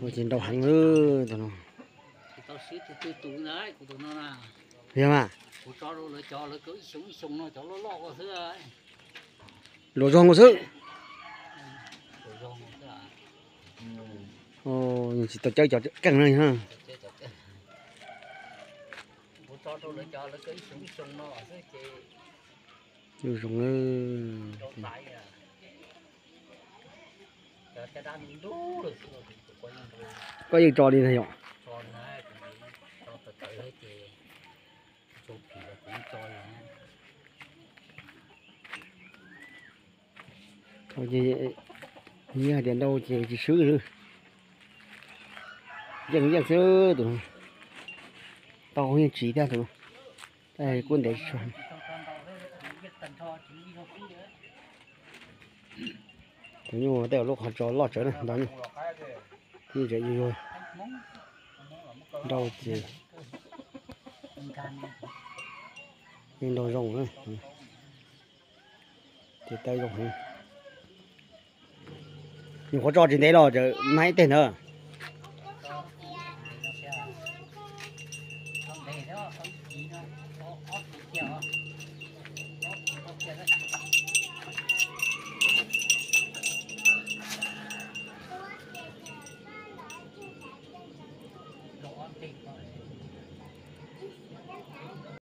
Ua ces nrau heev lawm tus no. Yog mas. Luam zog nkaus xwb. Tsis tau cawb cov keej na. Zoo. Koj yeej tso li ntag yom. Nyias hais tias nrau ces tsis swb. Yeej yeej xwb tus. Tau yeej tsis thiab tus. Kuj ntev tsis tshua. Tus nyuj tej lub qhov tso loj tsawv na, nrau nyuj. Nyuj tseem yuag yuag. Nrau ces yeej nrau zoo na. Ces tau zoo heev. Nyuam qhuav tso tsis ntev los tseem mag ib teg ntawd.